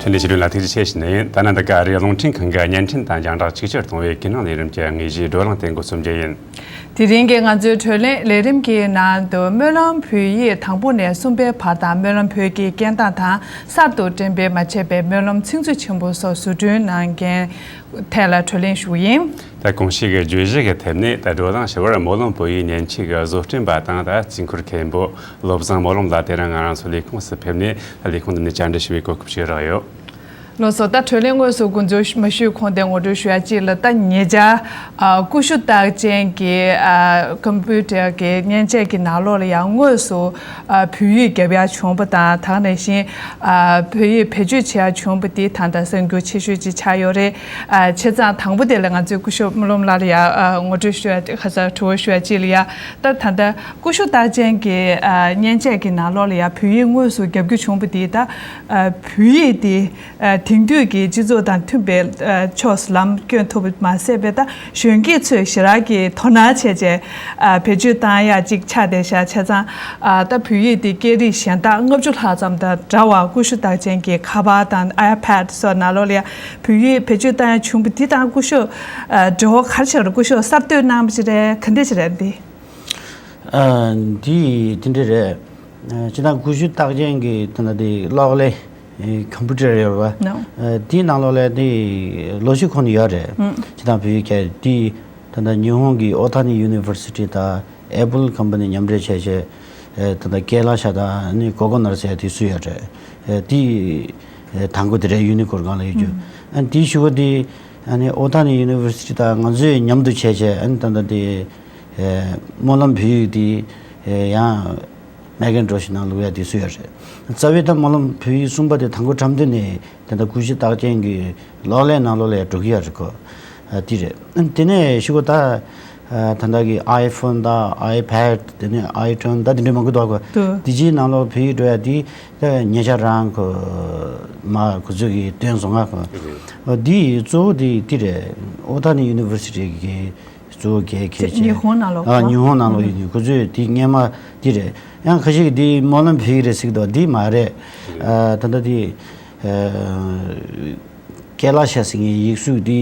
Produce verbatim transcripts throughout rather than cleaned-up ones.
ཨ་ནི་ཕྱི་དྲོ་ལ་ཐུགས་རྗེ་ཆེ་ཞུ་ནི་ཡིན། ད་ནི་འདི་ག་ཨ་རིའི་རླུང་འཕྲིན་ཁང་གི་བརྙན་འཕྲིན་དང་རྒྱང་བསྒྲགས་ཆིག་ཆར་གཏོང་བའི་ཀུན་གླེང་ལས་རིམ་གྱི་དངོས་གཞིའི་བགྲོ་གླེང་དེ་འགོ་རྩོམ་རྒྱུ་ཡིན། དེ་རིང་གི་ང་ཚོའི་བགྲོ་གླེང་ལས་རིམ་གྱི་ནང་དུ་སྨོན་ལམ་བོད་ཡིག་དང་པོ་ནས་གསུམ་པའི་བར་དང་སྨོན་ལམ་བོད་ཀྱི་སྐད་གདངས་དང་གསར་དུ་འགྲེམས་སྤེལ་མ་བྱས་པའི་སྨོན་ལམ་ཚིག་མཛོད་ཆེན་པོ་སོགས་བཟོ་སྐྲུན་གནང་མཁན་ཐད་ལ་བགྲོ་གླེང་ཞུ་གི་ཡིན། ད་གོང་ཞུས་ཀྱི་བརྗོད་གཞི་གི་ཐད་ནས། ད་བགྲོ་གླེང་ཞུ་བར་སྨོན་ལམ་བོད་ཡིག་མཉེན་ཆས་ཀྱི་བཟོ་སྐྲུན་པ་དང་། ད་རྩིས་འཁོར་མཁན་པོ་བློ་བཟང་སྨོན་ལམ་ལགས་དེ་རིང་ང་རང་ཚོའི་ལས་ཁུངས་སུ་ཕེབས་ནས། ད་ལས་ཁུངས་འདི་ནས་བཅར་འདྲི་ཞུ་བའི་གོ་སྐབས་ཤིག་རག་ཡོད། ལགས་སོ། ད་བགྲོ་གླེང་དངོས་སུ་འགོ་འཛུགས་མ་ཞུས་གོང་དེ་ངོ་སྤྲོད་ཞུ་ཡ་གཅིག་ལ། ད་ཉེ་ཆར་ཨ་ཀུ་ཤུ་རྟགས་ཅན་གྱི་ཨ་ཀམ་པུ་ཊར་གྱི་མཉེན་ཆས་ཀྱི་ནང་ལོགས་ལ་ཡང་དངོས་སུ་ཨ་བོད་ཡིག་རྒྱབ་ཡ་བྱུང་བ་དང་། ད་ག་ནང་བཞིན་ཨ་བོད་ཡིག་བེད་སྤྱོད་བྱེད་ཡ་བྱུང་བ་འདི་ད་ལྟ་གསར་འགྱུར་ཆེ་ཤོས་ཅིག་ཆགས་ཡོད་རེད། ཨ་བྱས་ཙང་དང་པོ་དེ་ལ་ང་ཚོས་སྐུ་ཞབས་སྨོན་ལམ་ལགས་ལ་ཡ་ཨ་ངོ་སྤྲོད་ཞུ་ཡ། ཁ་སང་དྲི་བ་ཞུ་ཡ་གཅིག་ལ་ཡ། ད་ད་ལྟ་ཀུ་ཤུ་རྟགས་ཅན་གྱི་ཨ་མཉེན་ཆས་ཀྱི་ནང་ལོགས་ལ་ཡ་བོད་ཡིག་དངོས་སུ་རྒྱབ་རྒྱུ་བྱུང་བ་འདི། ད་ཨ་བོད་ཡིག་འདི་ཨ་དེང་དུས་ཀྱི་སྤྱི་ཚོགས་དང་མཐུན་པའི་ཨ་ཕྱོགས་སུ་ལམ་བསྐྱོད་ཐུབ་པ་མ་ཟད་པའི། ད་གཞོན་སྐྱེས་ཚོས་ཞེ་དྲག་གི་དོ་སྣང་བྱས་བྱས་ཨ་བེད་སྤྱོད་བཏང་ཡག་ཅིག་ཆགས་བསྡད་ཤག། བྱས་ཙང་ཨ་ད་བོད་ཡིག་འདི་སྐད་རིགས་གཞན་དག་ལྔ་བཅུ་ལྷག་ཙམ་དང་འདྲ་བར་ཀུ་ཤུ་རྟགས་ཅན་གྱི་ཁ་པར་དང་ཨའི་པེ་ཌི་སོགས་ནང་ལོགས་ལ་ཡ་བོད་ཡིག་བེད་སྤྱོད་བཏང་ཡག་བྱུང་བ་འདི་དང་སྐུ་ཞབས་ཨ་འབྲེལ་བ་ག་རེ་བྱས་རེད། སྐུ་ཞབས་གསར་གཏོད་གནང་བ་ཅིག་རེད། ག་འདྲ་ཅིག་རེད་འདི། ཨ་འདི་དེ་འདྲ་རེད། ཨ་སྤྱིར་བཏང་ཀུ་ཤུ་རྟགས་ཅན་གྱི་ད་ལྟ་དེ་གློག་ཀླད་ཨེ་ཀམ་པུ་ཊར་ཡོད་རེད་བ། ནོ། ཨ་དེའི་ནང་ལོགས་ལ་དེ་ལོ་ཤས་གོང་ནས་ཡོད་རེད། ཨུམ། སྤྱིར་བཏང་བོད་ཡིག་གི་དེ་ད་ལྟ་ཉི་ཧོང་གི་ཨོ་ཐ་ནི་ཡུ་ནི་ཝར་སི་ཊི་དང་ཨེ་པལ་ཀམ་པ་ནི་མཉམ་འབྲེལ་བྱས་བྱས་ཨེ་ད་ལྟ་ཀེ་ལ་ཤ་དང་ཨ་ནི་ཀོ་ཀོ་ནཊ་ཟེར་ཡ་དེ་ཚུད་ཡོད་རེད། ཨེ་དེ་ཨེ་དང་པོ་དེ་རེད། ཡུ་ནི་ཀོར་སྒང་ལ་ཡོད་རྒྱུ། ཨུམ། ཨ་དེའི་གཞུག་གུ་དེ་ཨ་ནི་ཨོ་ཐ་ནི་ཡུ་ནི་ཝར་སི་ཊི་དང་ང་ཚོས་མཉམ་དུ་བྱས་བྱས་ཨ་ནི་ད་ལྟ་དེ། ཨེ་སྨོན་ལམ་བོད་ཡིག་དེ་ཨེ་ཡང་མེག་ཀིན་ཊོཤ་ནང་བླུག་ཡ་དེ་ཚུད་ཡོད་རེད། རྩ་བའི་ད་སྨོན་ལམ་བོད་ཡིག་གསུམ་པ་དེ་དང་པོ་ཁྲོམ་སྡེ་ནས་དེ་འདྲ་ཀུ་ཤུ་རྟགས་ཅན་གྱི་གློག་ཀླད་ནང་ལོགས་ལ་ཡ་འགྲོ་གི་ཡོད་རེད་གོ། ཨ་དེ་རེད། ཨ་དེ་ནས་གཞུག་གུ་ད་ཨ་ད་ལྟ་གི་ཨའི་ཕོན་དང་ཨའི་པེ་ཌི། དེ་ནས་ཨའི་ཊུན་ད་དེ་འདྲ་མང་པོ་འདུག་གོ། འདུག། དེ་ཅིའི་ནང་ལོགས་བོད་ཡིག་འགྲོ་ཡ་དེ་ད་ཉེ་ཆར་རང་གོ་མ་ཁོ་ཚོས་ཀྱིས་བཏོན་སོང་ང་གོ། ཨ་དེ་གཙོ་བོ་དེ་དེ་རེད། ཨོ་ཐ་ནི་ཡུ་ནི་ཝར་སི་ཊི་གི་གཙོ་བོ་གལ་གལ་ཆེ། ཉི་ཧོང་ནང་ལོགས་ཨ་གོ། ཉི་ཧོང་ནང་ལོགས་ཡིན། ཁོ་ཚོས་དེ་སྔས་མ་དེ་རེད། ཡང་ཁ་ཤས་ཀྱིས་དེ་སྨོན་ལམ་བོད་ཡིག་རེད་ཟེར་གྱི་འདུག། དེ་མ་རེད། ཨ་ད་ལྟ་དེ་ཨ་ཀེ་ལ་ཤ་ཟེར་མཁན་ཡིག་གཟུགས་དེ་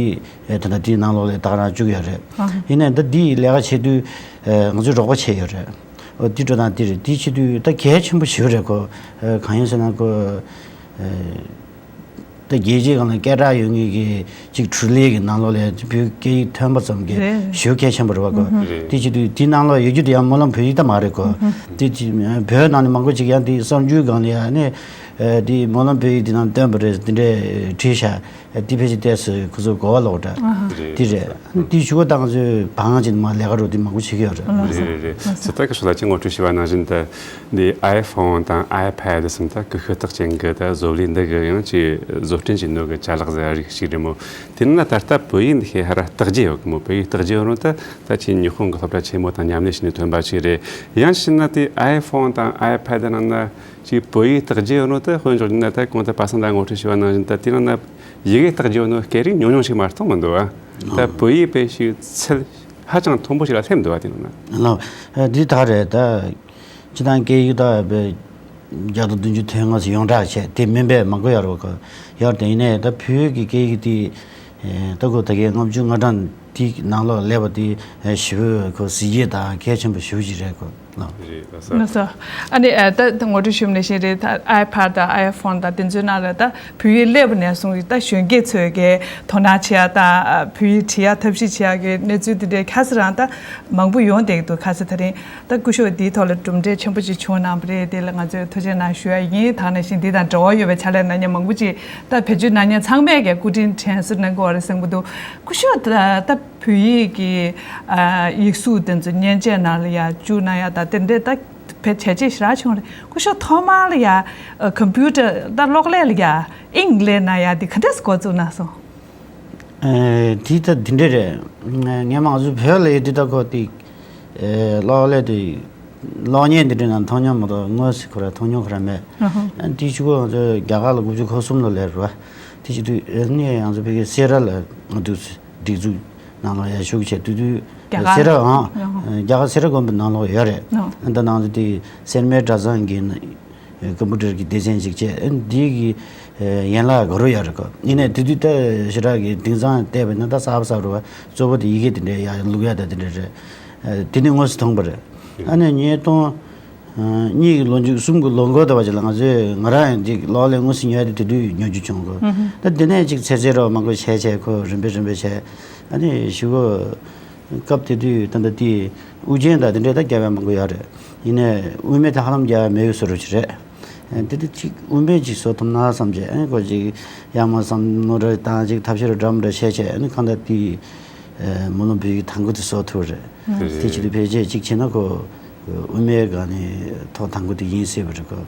ཨ་ད་ལྟ་དེའི་ནང་ལོགས་ལ་ད་ག་རང་བཅུག་ཡོད་རེད། ཨ་ཡིན་ནའི་ད་དེ་ལས་ཀ་བྱེད་དུས་ཨ་ང་ཚོས་རོགས་པ་བྱས་ཡོད་རེད། ཨོ་དེ་འགྲོ་སྟངས་དེ་རེད། དེ་བྱེད་དུས་ད་གལ་ཆེན་པོ་ཞེ་པོ་རེད་གོ། ཨ་གང་ཡིན་ཟེར་ན་ཁོ་ཨ། ད་རྒྱལ་སྤྱིའི་སྒང་ལ་སྐད་གྲགས་ཡོད་མཁན་གྱི་ཅིག་འཕྲུལ་ལས་ཀྱི་ནང་ལོགས་ལ་བོད་སྐད་ཡིག་ཐོན་པ་ཙམ་གྱིས་རེད། ཞེ་པོ་གལ་ཆེན་པོ་རེད་བ་གོ། རེད། དེ་བྱེད་དུས་དེའི་ནང་ལོགས་ཡོད་རྒྱུ་དེ་ཡང་སྨོན་ལམ་བོད་ཡིག་ད་མ་རེད་གོ། དེ་ཅིག་བོད་ནང་ནས་མང་པོ་ཅིག་ཡང་དེ་གསར་འགྱུར་སྒང་ལ་ཡང་ནས་དེ་སྨོན་ལམ་བོད་ཡིག་དེ་ནང་བཏོན་པ་རེད། དེ་འདྲས་བྲིས་ཤག། དེ་ཕལ་ཆེར་ཏོག་ཙམ་ཁོ་ཚོ་གོ་བ་ལོག་འདྲ། རེད། དེ་རེད། དེའི་གཞུག་གུ་ད་ང་ཚོས་བང་ཅིག་མ་ལས་ཀ་རོགས་དེ་མང་པོ་བྱེད་ཀྱི་ཡོད་རེད། རེད་རེད་རེད། ཟེར་ད་ག་ཤོ་ལ་ཅིག་ངོ་སྤྲོད་ཞུས་པ་ནང་བཞིན་དུ། འདི་ཨའི་ཕོན་དང་ཨའི་པེ་ཌི་ཟེར་ད་ཀུ་ཤུ་རྟགས་ཅན་གྱི་ད་བཟོ་ལས་འདི་གི་ཡང་ཅིག་བཟོ་སྐྲུན་བྱེད་ནོ་གི་ཅ་ལག་ཟེར་རིགས་ཤིག་རེད་མོ། དེ་ནང་ད་ལྟ་བོད་ཡིག་འདི་ཤེས་ཧ་ར་རྟགས་བརྒྱད་ཡོད་གི་མོ། བོད་ཡིག་རྟགས་བརྒྱད་ཡོད་ནོ་ད་ད་ཅིག་ཉི་ཧོང་གི་སློབ་གྲྭ་ཆེན་མོ་དང་མཉམ་ལས་བྱས་ནས་ཐོན་པ་ཞིག་རེད། ཡང་ཕྱིན་ན་དེ་ཨའི་ཕོན་དང་ཨའི་པེ་ཌི་ནང་ན་ཅིག་བོད་ཡིག་རྟགས་བརྒྱད་ཡོད་ནོ་ད་དཔེ་འཇོག་ན་ད་གོང་དུ་པ་སངས་ལ་ངོ་སྤྲོད་ཞུས་པ་ནང་བཞིན་ད་དེ་ནང་ན་ཡི་གེ་རྟགས་བརྒྱད་ཡོད་ནོ་སྐད་རིགས་ཉུང་ཉུང་ཞིག་མ་གཏོགས་མི་འདུག་ཨ། ད་བོད་ཡིག་དཔེ་ཞིག་ཚད་ཧ་ཅང་མཐོན་པོ་ཞིག་ལ་སླེབས་འདུག་ཨ། དེ་ནང་ན། ལགས། འདི་ད་རེད་ད། སྤྱིར་བཏང་སྐད་ཡིག་ད་བརྒྱ་དང་བདུན་ཅུ་དོན་ལྔ་ཙམ་ཡོངས་གྲགས་བྱས་དེ་མིན་པའི་མང་པོ་ཡོད་རེད་བ་གོ། ཡོད་དེ་ཡིན་ནའི་ད་བོད་ཀྱི་སྐད་ཡིག་དེ་ད་གོ་ད་གའི་ལྔ་བཅུ་ང་གྲངས་དེའི་ནང་ལོགས་སླེབས་པ་དེ་ཞེ་པོ་གོ་གཟི་བརྗིད་དང་གལ་ཆེན་པོ་ཞེ་པོ་ཅིག་རེད་གོ། ལགས། རེད་ལགས་སོ། ལགས་སོ། ཨ་ནི་ཨ་ད་ངོ་སྤྲོད་ཞུས་པ་ནང་བཞིན་རེད། ད་ཨའི་པེ་ཌི་དང་ཨའི་ཕོན་དང་དེ་ཚོའི་ནང་ལ་ད་བོད་ཡིག་སླེབས་པ་ནས་བཟུང་ད་གཞོན་སྐྱེས་ཚོས་ཀྱི་དོ་སྣང་བྱེད་ཡ་དང་བོད་ཡིག་བྲིས་ཡ་ཐབས་ཤེས་བྱེད་ཡ་གི་གནས་ཚུལ་དེ་འདྲའི་ཁ་སང་རང་ད་མང་པོ་ཡོང་བསྡད་ཀྱི་འདུག། ཁ་སང་དེ་རིང་ད་སྐུ་ཞབས་འདིའི་ཐོག་ལ་གྲུབ་འབྲས་ཆེན་པོ་ཅིག་བྱུང་གནང་བ་རེད། དེ་ལ་ང་ཚོས་ཐུགས་རྗེ་གནང་ཞུ་ཡ་ཡིན། ད་ག་ནང་བཞིན་འདི་དང་འབྲེལ་བ་ཡོད་པའི་ཕྱག་ལས་གནང་མཁན་མང་པོ་ཅིག་ད་བེད་སྤྱོད་གནང་མཁན་ཚང་མས་ཀྱི་སྐུ་དྲིན་དྲན་གསོ་གནང་དགོས་པ་རེད་བསམ་གྱི་འདུག། སྐུ་ཞབས་ད་ད་བོད་ཡིག་གི་ཨ་ཡིག་གཟུགས་དེ་ཚོ་མཉེན་ཆས་ནང་ལ་ཡ་བཅུག་གནང་ཡ་ད་དེ་འདྲས་ད་བེད་བྱས་རྗེས་ཞེ་དྲག་བྱུང་རེད། སྐུ་ཞབས་ཐོག་མར་ལ་ཡ་ཨ་ཀམ་པུ་ཊར་ད་གློག་ཀླད་ལ་ཡ་ཨིང་ཀླད་གནང་ཡ་དེ་ག་འདྲས་འགོ་བཙུགས་གནང་སོང་། ཨེ་དེ་ད་དེ་འདྲས་རེད། ངས་མ་གཟུགས་བོད་ལ་ཡོད་དུས་ད་ཁོ་དེ་ཨེ་གློག་ཀླད་དེ་གློག་བརྙན་དེ་འདྲས་ནང་མཐོང་མྱོང་མ་གཏོགས་དངོས་སུ་ཁོ་ར་མཐོང་མྱོང་ཁོ་ར་མེད། ཨ་ཧ། ཨ་དེའི་གཞུག་གུ་ང་ཚོ་རྒྱ་གར་ལ་དགུ་བཅུ་གོ་གསུམ་ལོ་སླེབས་རེད་བ། དེ་བྱེད་དུས་ཨ་ནི་ང་ཚོ་ཕ་གི་སེ་ར་ལ་ང་འདུག་སེ་སྒྲིག་འཛུགས་ནང་ལ་ཡར་ཞུགས་བྱས་དུས་དུས་རྒྱ་གར་སེ་ར་ཨང་ཨ་ཧ། རྒྱ་གར་སེ་ར་དགོན་པའི་ནང་ལོགས་ཡོད་རེད། ཨ་ཧ། ཨ་ད་ནང་ཚོ་དེ་སེར་སྨད་གྲྭ་ཚང་གི་ནང་ ཀམ་པུ་ཊར་གྱི་སྡེ་ཚན་ཞིག་བྱས། ཨ་ནི་འདི་གི་ཡན་ལག་དགའ་རབ་ཡག་རེད་ཁོ། ཡིན་ནའི་དེ་དུས་ད་ཞེ་དྲག་གི་དེང་སང་བལྟས་པ་ན་ད་གསར་པ་གསར་པ་རེད་བ། གཙོ་བོ་དེ་ཡི་གེ་དེ་འདྲའི་ཡར་བླུག་ཡག་ད་དེ་འདྲ་རེད། ཨ་དེ་ནི་དངོས་སུ་མཐོང་པ་རེད། ཨ་ནི་ཉིས་སྟོང་གཉིས་ཀྱི་ལོ་མཇུག་གསུམ་གྱི་ལོ་འགོ་དེ་བ་ཅིག་ལ་ང་ཚོས་ང་རང་ཡང་འདི་གློག་ཀླད་དངོས་སུ་ཉོ་ཡག་དེ་དེ་དུས་ཉོ་རྒྱུ་བྱུང་གོ། ད་དེ་ནས་ཅིག་ཚེ་ཚེ་རོགས་མང་པོ་བྱས་བྱས་ཁོ་རིམ་པས་རིམ་པས་བྱས། ཨ་ནི་ཞུ་གོ། སྐབས་དེ་དུས་ད་ལྟ་དེ་དབུ་ཅན་དང་དེ་འདྲའི་ད་རྒྱབ་ཡག་མང་པོ་ཡོད་རེད། ཡིན་ནའི་དབུ་མེད་དེ་ཧ་ལམ་རྒྱབ་ཡག་མེད་ཡོད་བཟོ་འདྲ་ཅིག་རེད། ཨ་དེ་དུས་ཅིག་དབུ་མེད་ཅིག་བཟོ་ཐུབ་ན་བསམ་བྱས། ཨ་ཁོ་ཅིག་ཡར་མར་བསམ་བློ་འདྲ་བཏང་། ཅིག་ཐབས་ཤེས་འདྲ་འདྲ་བྱས་བྱས། ཨ་ནི་གང་ལྟར་དེ་ཨ་སྨོན་ལམ་བོད་ཡིག་དང་པོ་དེ་བཟོ་ཐུབ་རེད། དེ་བྱེད་དུས་ཕལ་ཆེར་ཅིག་བྱས་ན་ཁོ་དབུ་མའི་སྒང་ནས་ཐོག་དང་པོ་དེ་ཡིན་སྲིད་པ་རེད་ཁོ།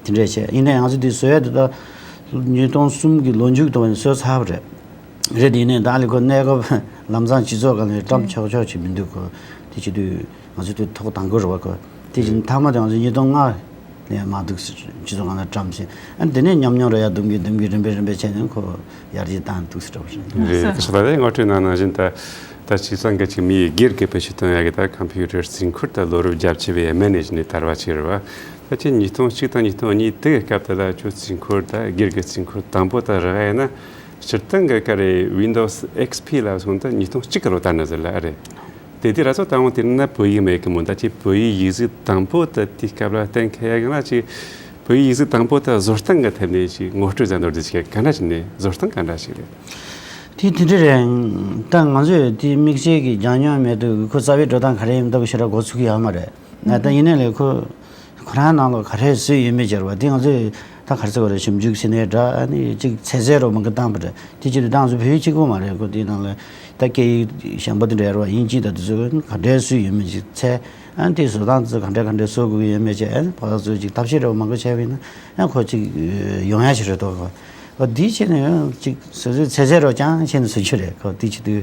དེ་འདྲས་བྱས། ཡིན་ནའི་ང་ཚོ་དེ་བཟོ་ཡག་དེ་ད་ཉིས་སྟོང་གསུམ་གྱི་ལོ་མཇུག་དུ་བ་ནས་བཟོས་ཚར་བ་རེད། རེད། དེ་ནས་ད་ལི་ཁོ་གནས་སྐབས་ལམ་སང་སྤྱི་ཚོགས་སྒང་ལ་བཀྲམ་ཆོག་ཆོག་ཅིག་མི་འདུག་གོ། དེ་བྱེད་དུས་ང་ཚོ་དེ་ཐོག་དང་པོ་རེད་བ་གོ། དེ་བཞིན་མཐའ་མ་དེ་ང་ཚོ་ཉིས་སྟོང་ལྔ་ནས་མ་འདུག་ཟེར། སྤྱི་ཚོགས་སྒང་ལ་བཀྲམ་ཟིན། ཨ་དེ་ནས་ཉམས་མྱོང་རེ་ཡར་བསྡུམ་གྱིན་བསྡུམ་གྱིན་རིམ་པས་རིམ་པས་བྱས་ནས་ཁོ་ཡར་རྒྱས་བཏང་འདུག་ཟེར་བ་རེད། རེད། ད་ཆ་ད་ལྟའི་ངོ་སྤྲོད་ནང་ནང་བཞིན་ད་ད་ཅིག་སང་གི་ཅིག་མི་ཡི་སྒེར་གྱི་བེད་སྤྱོད་གཏོང་ཡག་གི་ད་ཀམ་པུ་ཊར་རྩིས་འཁོར་ད་ལོ་རབས་བརྒྱད་ཅུ་པའི་སྨད་ནས་བཞིན་ནས་དར་བ་ཅིག་རེད་བ། ད་ཅི་ཉིས་སྟོང་གཅིག་དང་ཉིས་སྟོང་གཉིས་དེ་གི་སྐབས་དེ་ལ་ཁྱོད་རྩིས་འཁོར་ད་སྒེར་གྱི་རྩིས་འཁོར་དང་པོ་ད་རག་ཡིན་ན། སྤྱིར་བཏང་གི་ག་རེ་Windows X P ལ་སོང་ད་ཉིས་སྟོང་གཅིག་གི་ལོ་ལྟར་ན་ཟེར་ལ་ཨ་རེད། དེ་དུས་ར་ཚོ་ད་འོང་དེ་ན་བོད་ཡིག་མེད་གི་མོ། ད་ཅི་བོད་ཡིག་ཡིག་གཟུགས་དང་པོ་ད་དེ་སྐབས་ལ་གཏན་འཁེལ་ཡག་གི་ན་ཅི་བོད་ཡིག་ཡིག་གཟུགས་དང་པོ་ད་བཟོ་སྟངས་གི་ཐད་ནས་ཅི་ངོ་སྤྲོད་ཙམ་མདོར་བསྡུས་ཅིག་ག་འདྲ་ཞིག་ནས་བཟོ་སྟངས་ག་འདྲ་ཞིག་རེད། དེ་དེ་འདྲ་རེད། ད་ང་ཚོས་དེ་དམིགས་བསལ་གྱི་སྦྱང་མྱོང་མེད་དུས་ཁོ་རྩ་བའི་འགྲོ་སྟངས་ག་རེ་ཡིན་མདོག་ཞེ་དྲག་མགོ་ཚོད་ཀྱི་ཡོད་མ་རེད། ང་ད་ཡིན་ནའི་ལས་ཁོ་ཁོ་རང་ནང་ལོགས་ག་རེ་བཟོས་ཡོད་མེད་ཟེར་བ་དེ་ང་ཚོས་ད་ག་རེ་ཟེར་བ་རེད། ཞིབ་འཇུག་ཟེར་ནའི་འདྲ། ཨ་ནི་ཅིག་ཚད་ཚད་རོགས་མང་གི་བཏང་པ་རེད། དེ་ཅི་རེད། ད་ང་ཚོ་བོད་ཡིག་གཅིག་པོ་མ་རེད་ཁོ། དེའི་ནང་ལ་ད་སྐད་ཡིག་གཞན་པ་དེ་འདྲ་ཡོད་རེད་བ། དབྱིན་ཇི་དང་དེ་ཚོ་ག་འདྲས་བཟོས་ཡོད་མེད་ཅིག་ཚད། ཨ་ནི་དེ་བཟོ་སྟངས་ཚོ་ག་འདྲས་ག་འདྲས་བཟོ་དགོས་ཀྱི་ཡོད་མེད་བྱས། ཨ་ནི་ཕར་ཚུར་ཅིག་ཐབས་ཤེས་རོགས་མང་གི་བྱས་པ་ཡིན་ན་ཨ་ཁོ་ཅིག་ཡོང་ཡག་ཞིག་རེད་འདུག་གོ། འོ་དེ་བྱས་ནས་ཡང་ཅིག་སོ་སོའི་ཚད་ཚད་རོགས་རྐྱང་བྱས་ནས་བཟོ་རྒྱུ་རེད་ཁོ། དེ་བྱེད་དུས།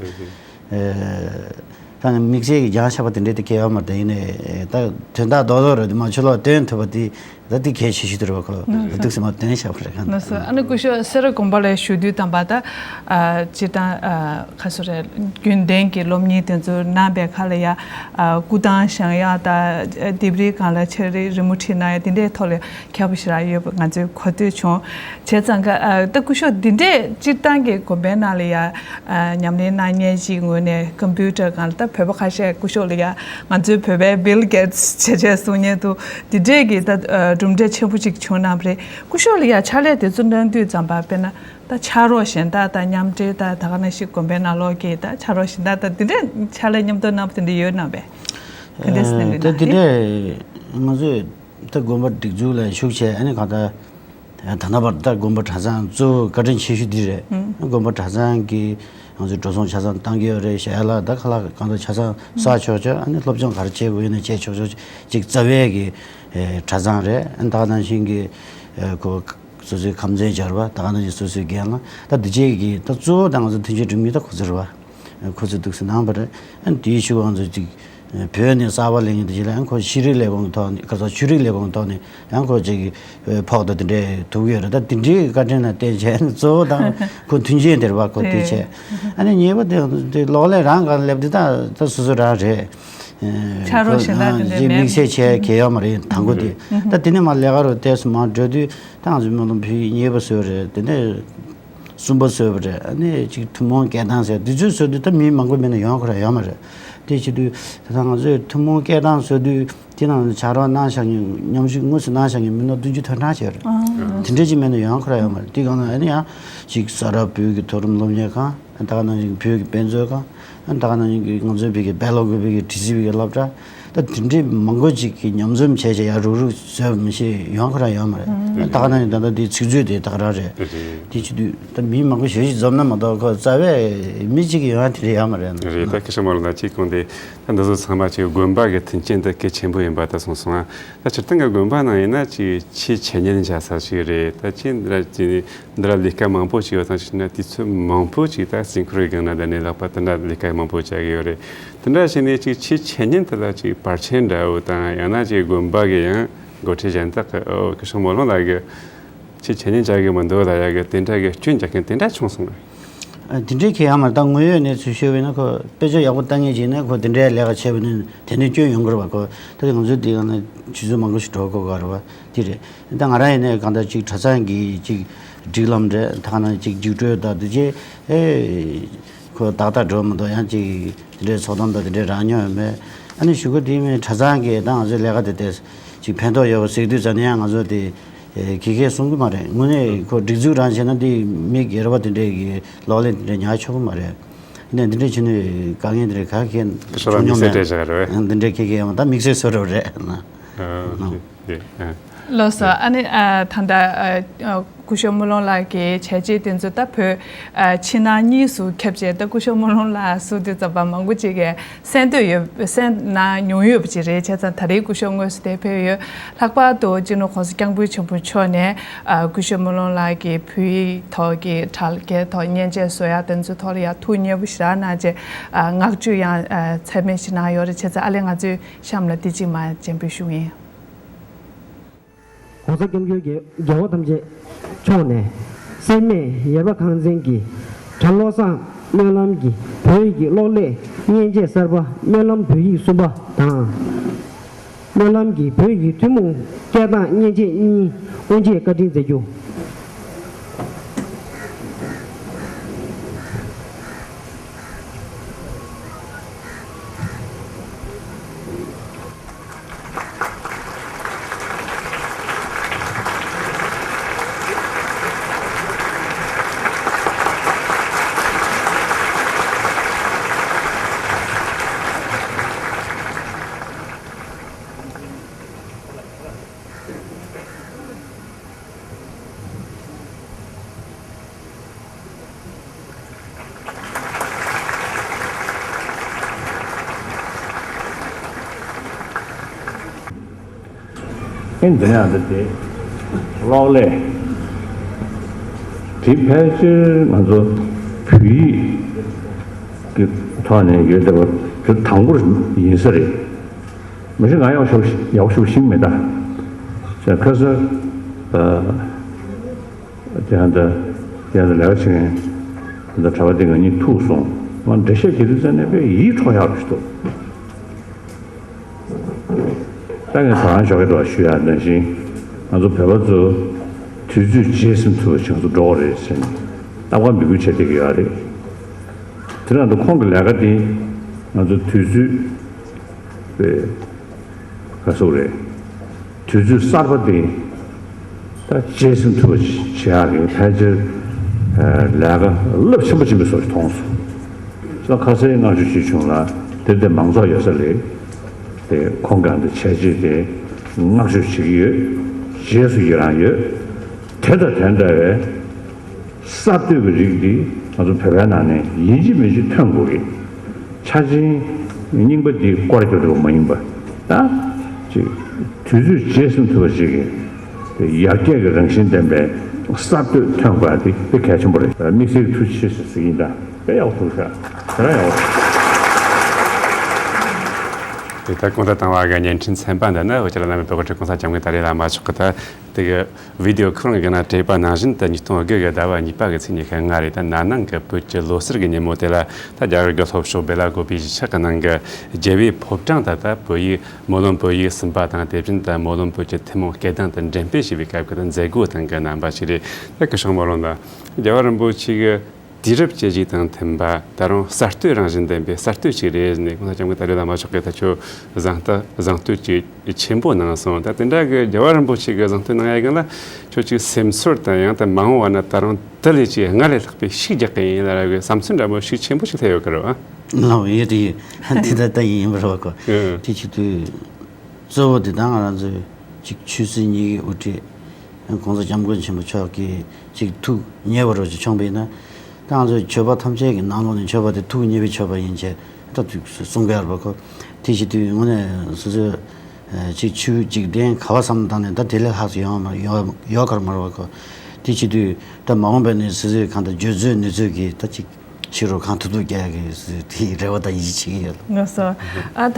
ཨ། ད་དམིགས་བསལ་གྱི་སྦྱང་བྱ་བ་དེ་འདྲ་དེ་གལ་ཡོད་མ་རེད། ད་ཡིན་ནའི་ད་དོན་དག་རྡོག་རྡོག་རེད་དེ་མ་ཆུ་ལོག་སྟོན་ཐུབ་པ་དེ་ད་དེ་གལ་ཆེ་ཤོས་དེ་རེད་བ་ཁོ། ལགས་སོ། འདུག་སེ་མ་སྟོན་བྱ་བ་རེད་ཁ། ལགས་སོ། ཨ་ནི་སྐུ་ཞབས་སེ་ར་དགོན་པ་ལ་བཞུགས་དུས་ཙམ་པ་ད་ཨ་སྤྱིར་བཏང་ཨ་ག་སུ་རེད། རྒྱུན་ལྡན་གྱི་སློབ་གཉེར་དེ་ཚོ་གནང་པའི་ཁ་ལ་ཡ་ཨ་སྐུ་ཐང་བཞེངས་ཡག་ད་ལྡེབས་རིས་སྒང་ལ་ཕྱག་རིས་རི་མོ་བྲིས་གནང་ཡག་དེ་འདྲའི་ཐོག་ལ་ཁྱད་པར་ཞེ་དྲག་ཡོད་པ་ང་ཚོས་གོ་ཐོས་བྱུང་། བྱས་ཙང་ཀ་ཨ་ད་སྐུ་ཞབས་འདི་འདྲས་སྤྱིར་བཏང་གི་དགོན་པའི་ནང་ལ་ཡ་ཨ་ཉམས་ལེན་གནང་མཁན་ཞིག་ངོས་ནས་ཀམ་པུ་ཊར་སྒང་ལ་ད་བོད་པ་ཁ་ཤས་སྐུ་ཞབས་ལ་ཡ་ང་ཚོའི་བོད་པའི་Bill Gates བྱས་བྱས་གསུང་མཁན་འདུག་དེ་འདྲས་ཀྱི་ད་ཨ་གྲུབ་འབྲས་ཆེན་པོ་ཅིག་བྱུང་གནང་བ་རེད། སྐུ་ཞབས་ལ་ཡ་ཕྱག་ལས་དེ་ཚོ་གནང་དུས་ཙམ་པ་དཔེར་ན་ད་ཕྱག་རོགས་གཞན་དག་དང་མཉམ་འབྲེལ་ད་ད་ག་ནང་བཞིན་དགོན་པའི་ནང་ལོགས་ཀྱི་ད་ཕྱག་རོགས་གཞན་དག་དང་དེ་འདྲས་ཕྱག་ལས་མཉམ་དུ་གནང་བ་དེ་འདྲས་ཡོད་གནང་བས། ག་འདྲས་གནང་གི་ད་གནང་དེ་རེད། འདྲས་ང་ཚོས་ད་དགོན་པ་སྒྲིག་འཛུགས་ལ་ཞུགས་བྱས། ཨ་ནི་གང་ལྟར་ད་ལྟ་བར་ད་དགོན་པ་གྲྭ་ཚང་གཙོ་བོ་བཀའ་དྲིན་ཆེ་ཤོས་འདི་རེད། ཨང་། དགོན་པ་གྲྭ་ཚང་གིས་ང་ཚོའི་འགྲོ་སོང་ཆ་ཚང་བཏང་གི་ཡོད་རེད། ཞལ་ལག་ད་ཁ་ལག་གང་ལྟར་ཆ་ཚང་ས་ཆོག་ཆོག་ཨ་ནི་སློབ་སྦྱོང་ག་རེ་བྱེད་དགོས་ཡོད་ན་བྱེད་ཆོག་ཆོག་ཅིག་རྩ་བའི་གི་ཨེ་གྲྭ་ཚང་རེད། ཨ་ནི་ད་ག་ནང་བཞིན་གི་ཨེ་ཁོ་སོ་སོའི་ཁམས་ཚན་སྦྱར་བ། ད་ག་ནང་བཞིན་སོ་སོའི་རྒན་ལགས། ད་འདི་བྱས་གི་ད་གཙོ་བོ་ད་ང་ཚོ་མཐུན་རྐྱེན་སྒྲིག་མི་ད་ཁོ་ཚོ་རེད་བ། ཁོ་ཚོས་འདུག་སེ་གནང་བ་རེད། ཨ་ནི་དེའི་ཤུགས་ང་ཚོས་ཅིག་བོད་ནས་གསར་པ་སླེབས་མཁན་དེ་ཅིག་ལ་ཡང་ཁོ་ཤེས་རིག་ལས་ཁུངས་ཐོག་ནས་ག་ཚོད་ཆོས་རིག་ལས་ཁུངས་ཐོག་ནས་ཡང་ཁོ་ཅིག་ཕོགས་དང་དེ་འདྲས་ཐུག་ཡོད་རེད། ད་དེ་འདྲའི་བཀའ་དྲིན་ལ་བརྟེན་བྱས་ནས་གཙོ་བོ་དང་ཁོ་མཐུན་རྐྱེན་དེ་རེད་བ། ཁོ་དེ་བྱས། ཨ་ནི་ཉེས་པ་དེ་དེ་གློག་ཀླད་རང་ག་སླེབས་དུས་ད་ད་སོ་སོ་རང་རེད། ཕྱག་རོགས་གཞན་དག་དེ་འདྲས་ཅིག་མེད། དམིགས་བསལ་བྱས་གལ་ཡོད་མ་རེད། དང་པོ་དེ། ད་དེ་ནས་མར་ལས་ཀ་རུ་ཏོག་ཙམ་མར་འགྲོ་དུས་ད་ང་ཚོའི་སྨོན་ལམ་བོད་ཡིག་གཉིས་པ་བཟོས་རེད། དེ་ནས་གསུམ་པ་བཟོས་པ་རེད། ཨ་ནི་ཅིག་ཐུན་མོང་སྐད་གདངས་ཟེར་དུས་ཚོད་བཟོ་དུས་ད་མི་མང་པོ་མེད་ན་ཡོང་ཁོ་རང་ཡོད་མ་རེད། དེ་བྱེད་དུས་ད་ལྟ་ང་ཚོས་ཐུན་མོང་སྐད་གདངས་བཟོ་དུས་དེ་ནང་ཕྱག་རོགས་གནང་བཞག་མཁན་མཉམ་ཞུགས་དངོས་སུ་གནང་བཞག་མཁན་མི་སྣ་བདུན་ཅུ་དོན་གྲངས་བྱས་རེད། དེ་འདྲས་ཅིག་མེད་ན་ཡོང་ཁོ་རང་ཡོད་མ་རེད། དེ་གང་ན་ཨ་ནི་ཡང་ཅིག་ས་རཱ་བོད་ཀྱི་མཐོ་རིམ་སློབ་གཉེར་ཁང་། ད་ག་ནང་བཞིན་བོད་ཀྱི་དཔེ་མཛོད་ཁང་། ད་ག་ནང་བཞིན་ང་ཚོའི་བོད་ཀྱི་བེ་ལོ་གི་བོད་ཀྱི་ཌི་སི་བི་གི་སློབ་གྲྭ། ད་དེ་འདྲའི་མང་པོ་ཅིག་གིས་མཉམ་འཛོམས་བྱས་བྱས་ཡར་རུག་རུག་བཟོས་མི་ཤེས་ཡོང་ཁོ་རང་ཡོད་མ་རེད། ད་ག་ནང་བཞིན་ད་ལྟ་དེའི་ཚིག་མཛོད་དེ་ད་ག་རང་རེད། དེ་བྱེད་དུས་ད་མི་མང་པོ་ཞེ་ཅིག་འཛོམས་ན་མ་གཏོགས་ཁོ་རྩ་བའི་མི་གཅིག་གིས་ཡོང་ཡ་དེ་འདྲ་ཡོད་མ་རེད། རེད། ད་སྐུ་ཞབས་མོ་ལ་ཅིག་གོང་དེ་ད་འདི་ཚོ་ཚང་མ་ཅིག་དགོན་པ་གི་མཐུན་རྐྱེན་དེ་གལ་ཆེན་པོ་ཡིན་པ་ད་གསུངས་སོང་ང་། ད་སྤྱིར་བཏང་གི་དགོན་པ་ནང་ཡིན་ན་ཅིག་ཆེས་འཆད་ཉན་བྱ་ས་ཞིག་རེད། ད་ཅིག་འདི་ར་ཅིག་འདི་ར་ལས་ཀ་མང་པོ་ཞིག་ཡོད་ཙང་ཞིག་ན་དུས་ཚོད་མང་པོ་ཞིག་ད་རྩིས་འཁོར་གྱི་སྒང་ན་ད་ནས་ལྷག་པ་དེ་འདྲ་ལས་ཀ་མང་པོ་བྱ་གི་ཡོད་རེད། དེ་འདྲ་བྱས་ནས་ཅིག་ཆེས་འཆད་ཉན་དེ་ལ་ཅིག་བར་ཆད་འདྲ་བོ་དང་ཡང་ན་ཅིག་དགོན་པ་གི་ཡང་འགོ་ཁྲིད་གཞན་དག་གི་ཨོ་སྐུ་ཞབས་མོ་ལོང་ལགས་ཀྱི་ཆེས་འཆད་ཉན་བྱ་གི་མི་འདུག་ལ་ཡ་གི་དེ་འདྲ་གི་སྐྱོན་རྒྱག་མཁན་དེ་འདྲ་བྱུང་སོང་ངས། ཨ། དེ་འདྲའི་གི་ཡང་མ་རེད། ད་དངོས་ཡོད་གནས་ཚུལ་ཤོད་པ་ཡིན་ན། ཁོ་དཔེ་ཆ་ཡག་པོ་ལྟ་མཁན་ཅིག་ཡིན་ན་ཁོ་དེ་འདྲའི་ལས་ཀ་བྱས་པ་ནི་དེ་ནས་སྐྱོན་ཡོང་གི་རེད་པ། ཁོ་ད་ང་ཚོའི་དེ་ག་ནས་ཆུ་ཚོད་མང་པོ་ཞིག་འགྲོ་དགོས་ག་རེད་པ། དེ་རེད། ད་ང་རང་ཡིན་ནའི་གང་ལྟར་ཅིག་གྲྭ་ཚང་གི་ཅིག་སྒྲིག་ལམ་རེད། ད་ག་ནང་ཅིག་རྒྱུགས་སྤྲོད་དང་དེ་བྱས། ཨེ། ཁོ་ཏག་ཏག་འགྲོ་མི་འདུག་ཡང་ཅིག་དེ་འདྲའི་ཚོགས་གཏམ་དང་དེ་འདྲའི་རག་མྱོང་ཡོད་མེད། ཨ་ནི་གཞུག་གུ་དེ་མིན་གྲྭ་ཚང་གི་ད་ང་ཚོའི་ལས་ཀ་དེ་དེ་ཅིག་ཕན་ཐོགས་ཡོད་པ་གཟིགས་དུས་ཙམ་ནས་ཡང་ང་ཚོ་དེ། ཨེ། གི་གེ་གསུང་གི་མ་རེད། དངོས་གནས་ཁོ་སྒྲིག་འཛུགས་རང་བྱས་ན་དེ་མི་སྒེར་པ་དེ་འདྲའི་གི་གློག་ཀླད་དེ་འདྲའི་ཉར་ཆོག་གི་མ་རེད། ཡིན་ནའི་འདི་འདྲའི་བྱས་ནས་དཀའ་ངལ་དེ་འདྲའི་ག་གེ་བྱུང་མྱོང་མེད། ཤོར་བ་དམིགས་བསལ་སྤྲད་བཞག་རེད། འདི་འདྲའི་གི་གེ་ཡང་ད་དམིགས་བསལ་བཟོ་འདྲ་རེད་ན། ཨ། ཨ། དེ། ཨ། ལགས་སོ། ཨ་ནི། ཨ། ད་ལྟ། ཨ། ཨ། སྐུ་ཞབས་སྨོན་ལམ་ལགས་ཀྱི་བྱས་རྗེས་དེ་ཚོ་ད་བོད། ཨ། ཕྱི་ནང་གཉིས་སུ་ཁྱབ་བྱས། ད་སྐུ་ཞབས་སྨོན་ལམ་ལགས་གསུང་དུས་ཙམ་པ་མང་པོ་ཅིག་གིས་གསན་འདོད་ཡོད། གསན་གནང་མྱོང་ཡོད་པ་ཅིག་རེད། བྱས་ཙང་ད་རེས་སྐུ་ཞབས་དངོས་སུ་དེར་ཕེབས་ཡོད། ལྷག་པར་དུ་སྤྱི་ནོར་༸གོང་ས་༸སྐྱབས་མགོན་ཆེན་པོ་མཆོག་ནས། ཨ། སྐུ་ཞབས་སྨོན་ལམ་ལགས་ཀྱི་བོད་ཡིག་ཐོག་གི་དྲ་རྒྱའི་ཐོག་མཉེན་ཆས་བཟོ་ཡག་དེ་ཚོའི་ཐོག་ལ་ཡང་ཐུགས་མཉེས་པོ་ཞེ་དྲག་གནང་བྱས། ཨ། བསྔགས་བརྗོད་ཡང་། ཨ། ཚད་མེད་ཞིག་གནང་ཡོད་རེད། བྱས་ཙང་ཨ་ལས་ང་ཚོའི་གཤམ་ལ་འདི་གཅིག་མ་སྤྱན་འབུལ་ཞུ་གི་ཡིན། ༸གོང་ས་༸སྐྱབས་མགོན་རྒྱལ་རྒྱལ་བ་ཐམས་ཅད་མཆོག་ནས་སེར་སྨད་ཡེར་པ་ཁང་ཚན་གྱི་གྲྭ་བློ་བཟང་སྨོན་ལམ་གྱི་བོད་ཡིག་གི་གློག་ཀླད་མཉེན་ཆས་གསར་པ་སྨོན་ལམ་བོད་ཡིག་གསུམ་པ་དང་། སྨོན་ལམ་གྱི་བོད་ཡིག་ཐུན་མོང་སྐད་གདངས་མཉེན་ཆས་གཉིས་དབུ་འབྱེད་བཀའ་དྲིན་མཛད་རྒྱུ། ཨེ། འདི་ནས་ཨ། འདི་དེ་གློག་ཀླད་དེ་ཕལ་ཆེར་ང་ཚོ་བོད་ཡིག་གི་ཐོག་ནས་ཡོད་བསྡད་པ་དེ་དང་པོ་ཡིན་ས་རེད། མ་གཞི་ང་ཡག་ཤོས་ཡག་ཤོས་ཤེས་མེད་ད། ཁ་སང་། ཨ། དེ་ཡང་ད་དེ་ཡང་ད་ལས་ཀ་བྱེད་མཁན་ད་གྲྭ་པ་དེ་ང་གཉིས་ཐུག་སོང་། ང་འགྲེལ་བཤད་བྱེད་དུས་ཙམ་ནས་དཔེ་ཡིད་འཕྲོག་ཡག་རུ་ཞིག་འདུག་ད་ངས་ད་རང་ཞོགས་ཀས་འགྲོ་བ་ཞུ་ཡག་ནང་བཞིན། ང་ཚོ་བོད་པ་ཚོ་དུས་ཚོད་རྗེས་ཟིན་ཐུབ་པ་བྱུང་སོང་འགྲོ་གི་རེད་ཟེར་ནས་རྟག་པར་འབོད་སྐུལ་བྱེད་བསྡད་ཀྱི་ཡོད་རེད། དེ་ནང་དུ་ཁོང་གི་ལས་ཀ་དེ་ང་ཚོ་དུས་ཚོད་དཔེ་ག་ཟེར་རེད། དུས་ཚོད་གསར་པ་དེ་ད་རྗེས་ཟིན་ཐུབ་པ་བྱེད་ཡག་གི་ཕལ་ཆེར་ལས་ཀ་རླབས་ཆེན་པོ་ཕྱིན་པའི་བཟོ་ཞིག་མཐོང་སོང་། ཁ་སང་བསྔགས་བརྗོད་ཞུས་བྱུང་ལ་དེ་དེ་མང་ཚོགས་ཡོད་ས་རེད། དེ་ཁོང་གིས་འདི་བྱས་རྗེས་དེ་བསྔགས་བརྗོད་བྱེད་ཀྱི་ཡོད། རྗེས་སུ་ཡི་རང་ཡོད། དེ་དང་དེ་འདྲ་བའི་གསར་གཏོད་ཀྱི་རིགས་འདི་ང་ཚོ་བོད་པའི་ནང་ནས་ཡིན་གཅིག་མིན་གཅིག་ཐོན་དགོས་ཀྱི། ཆ་ཆེན་རྙིང་པ་འདི་སྐོར་རྒྱབ་འགྲོ་བ་མ་ཡིན་པ། ད་ཅིག་དུས་ཚོད་རྗེས་ཟིན་ཐུབ་པ་ཞིག་གི་དེ་ཡར་རྒྱས་ཀྱི་རང་བཞིན་ལྡན་པའི་གསར་གཏོད་ཐོན་དགོས་ཡ་དེ་དཔེ་གལ་ཆེན་པོ་རེད། དམིགས་བསལ་གྱི་ཐུགས་རྗེ་ཆེ་ཞུ་ཟེར་གྱི་ཡིན། ད་དཔེ་ཡག་པོ་ཐུག་ཤག་དེ་རང་ཡག་པོ་རེད། དེ་ལྟར་གོང་དུ་བཏང་བ་གི་བརྙན་འཕྲིན་ཚན་པ་འདི་ནི་འུ་ཅག་བླ་ན་མེད་པའི་དབུ་ཁྲིད་གོང་ས་སྐྱབས་མགོན་ཏཱ་ལའི་བླ་མ་མཆོག་གི་ད། དེ་གི་བི་ཌི་ཡོ་ཁོ་རང་གི་ནང་བྲིས་པ་ནང་བཞིན་དུ་ཉིས་སྟོང་དགུ་གི་ཟླ་བ་གཉིས་པ་གི་ཚེས་ཉི་ཤུ་ལྔ་རེད། ད་ན་ནིང་གི་བོད་ཀྱི་ལོ་གསར་གྱི་ཉིན་མོ་དེ་ལ་ད་རྒྱ་གར་གྱི་ལྷོ་ཕྱོགས་སྦེ་ལ་གོ་པའི་གཞིས་ཆགས་ཀྱི་ནང་གི་རྒྱལ་བའི་ཕོ་བྲང་དུ་ད་བོད་ཡིག་སྨོན་ལམ་བོད་ཡིག་གསུམ་པ་དང་། དེ་བཞིན་དུ་སྨོན་ལམ་བོད་ཀྱི་ཐུན་མོང་སྐད་གདངས་དེ་འགྲེམས་སྤེལ་བྱས་པའི་སྐབས་ཀྱི་ད་མཛད་སྒོ་སྟེང་གི་རྣམ་པ་ཞིག་རེད། ད་སྐུ་ཞབས་སྨོན་ལམ་དང་རྒྱལ་བ་རིན་པོ་ཆེ་གི་དུས་རབས་ཅན་ཞིག་དང་མཐུན་པ། ད་རུང་གསར་གཏོད་རང་བཞིན་ལྡན་པའི་གསར་གཏོད་ཅིག་རེད་ཟེར་ནས་གོང་ས་སྐྱབས་མགོན་ཏཱ་ལའི་བླ་མ་མཆོག་གིས་ད་ཁྱོད་གཟེངས་རྟགས་གཟེངས་བསྟོད་ཅིག་ཆེན་པོ་གནང་སོང་། ད་དེ་འདྲ་གི་རྒྱལ་བ་རིན་པོ་ཆེ་གིས་གཟེངས་བསྟོད་གནང་ཡ་གི་ལ་ཁྱོད་ཅིག་སེམས་ཚོར་དང་། ཡང་ད་མ་འོངས་པ་ན་ད་རུང་དེ་ལས་ཅིག་སྔར་ལས་ལྷག་པའི་ཤུགས་རྒྱག་གི་ཡིན་ལབ་ར་གི་བསམ་ཚུལ་འདྲ་མོ་ཤུགས་ཆེན་པོ་ཞིག་སླེབས་ཡོད་གི་རེད་བ། ལགས་ཡོད་དེ་ཡོད། དེ་ད་ལྟ་ཡིན་པ་རེད་བ་ཁོ། ཨེ། དེ་བྱེད་དུས། གཙོ་བོ་དེ་ད་ང་རང་ཚོའི་ཅིག་ཆོས་སྲིད་གཉིས་ཀྱི་དབུ་ཁྲིད་༸གོང་ས་༸སྐྱབས་མགོན་ཆེན་པོ་མཆོག་གིས་ཅིག་ཐུགས་མཉེས་པ་རོ་ཅིག་མཆོངས་པ་ཡིན་ན། ད་ང་ཚོའི་ཆོས་པ་ཐམས་ཅད་ཀྱི་ནང་ལོགས་ནས་ཆོས་པ་དེ་ཐུགས་མཉེས་པའི་ཆོས་པ་ཡིན་ཅེས་ད་དུས་གསུང་གི་ཡོད་རེད་པ་ཁོ། དེ་བྱེད་དུས་དངོས་གནས་སོ་སོའི་ཅིག་ཆོས་ཅིག་གདན་ག་བ་བསམ་བཏང་ནས་ད་དེ་ལས་ལྷག་ཅིག་ཡོང་མ་ཡོང་ཡོད་ག་རེ་མ་རེད་པ་ཁོ། དེ་བྱེད་དུས་ད་མ་འོངས་པ་ནས་སོ་སོའི་གང་ལྟར་བརྗོད་ཚོད་ནུས་ཚོད་ཀྱིས་ད་ཅིག་ཕྱི་རུ་གང་ཐུབ་ཐུབ་རྒྱག་གི་དེའི་རེ་བ་དང་ཡིད་ཆེས་ཀྱི་ཡོད། ལགས་སོ། ཨ།